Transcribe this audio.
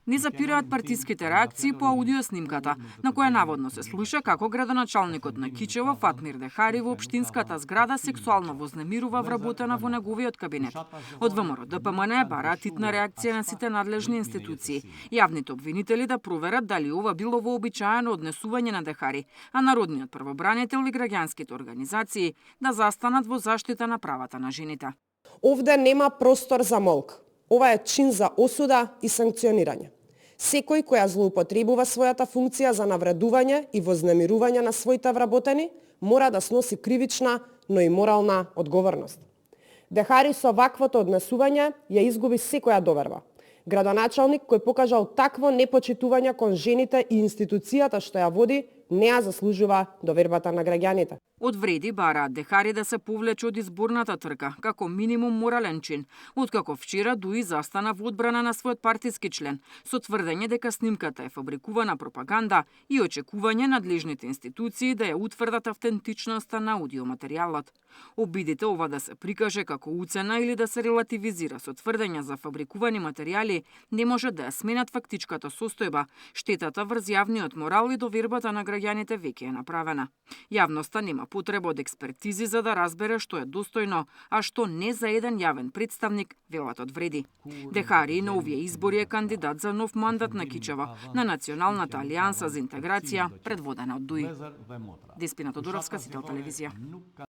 Не запираат партиските реакции по аудиоснимката, на која наводно се слуша како градоначалникот на Кичево Фатмир Дехари во општинската зграда сексуално вознемирува вработена во неговиот кабинет. Од ВМРО ДПМН бараат итна реакција на сите надлежни институции. Јавните обвинители да проверат дали ова било вообичаено однесување на Дехари, а народниот првобранител и граѓанските организации да застанат во заштита на правата на жените. Овде нема простор за молк. Ова е чин за осуда и санкционирање. Секој која злоупотребува својата функција за навредување и вознемирување на своите вработени, мора да сноси кривична, но и морална одговорност. Дехари со ваквото однесување ја изгуби секоја доверба. Градоначалник кој покажал такво непочитување кон жените и институцијата што ја води, не ја заслужува довербата на граѓаните. Од вреди бараат Дехари да се повлече од изборната трка, како минимум морален чин, откако вчера Дуи застана во одбрана на својот партиски член, со тврдење дека снимката е фабрикувана пропаганда и очекување надлежните институции да ја утврдат автентичноста на аудиоматеријалот. Обидите ова да се прикаже како уцена или да се релативизира со тврдења за фабрикувани материјали не може да ја сменат фактичката состојба. Штетата врз јавниот морал и довербата на граѓаните веќе е направена. Јавноста нема потреба од експертизи за да разбере што е достојно, а што не за еден јавен представник, велат од вреди. Дехари на овие избори е кандидат за нов мандат на Кичево, на Националната алијанса за интеграција, предводена од Дуи. Деспина Тодоровска, Сител телевизија.